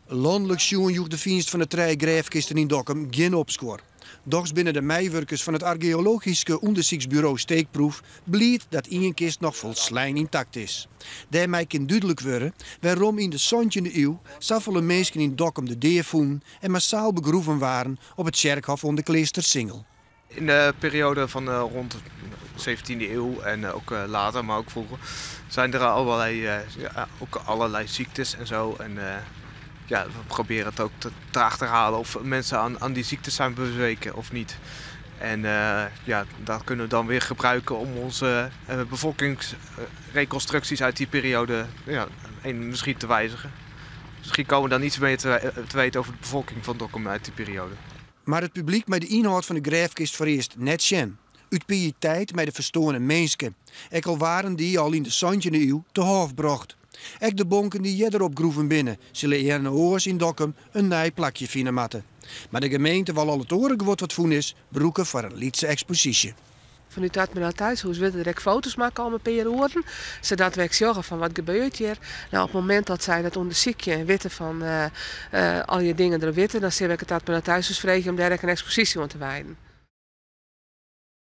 Lanlik sjoen joech de fynst fan de trije grêfkisten yn Dokkum gjin opskuor. Dochs binne de meiwurkers fan it argeologyske ûndersyksburo Steekproef bliid dat ien kist noch folslein yntakt is. Dêrmei kin dúdlik wurde wêrom yn de santjinde iuw safolle minsken yn Dokkum de dea fûnen en massaal begroeven waarden op it tsjerkhôf oan de Kleastersingel. In de periode van rond de 17e eeuw en ook later, maar ook vroeger, zijn er allerlei, ja, ook allerlei ziektes en zo. En ja, we proberen het ook te achterhalen of mensen aan die ziektes zijn bezweken of niet. En ja, dat kunnen we dan weer gebruiken om onze bevolkingsreconstructies uit die periode, ja, en misschien te wijzigen. Misschien komen we dan iets meer te weten over de bevolking van Dokkum uit die periode. Mar it publyk mei de ynhâld fan de grêfkist foarearst net sjen. Ut piëteit mei de ferstoarne minsken. Ek al waarden dy al yn de santjinde iuw te hôf brocht. Ek de bonken dy't earder opgroeven binne, sille earne oars yn Dokkum in nij plakje fine moatte. Mar de gemeente wol al it oare guod wat fûn is, brûke foar in lytse eksposysje. Fanút it Admiraliteitshûs wurde der ek foto's makke om in pear oeren, sadat we ek sjogge fan wat gebeurt hjir. Nou, op it momint dat sy dat ûndersykje en witte fan al je dingen der witte, dan sille we ek it Admiraliteitshûs freegje om dêr ek in eksposysje oan te wijden.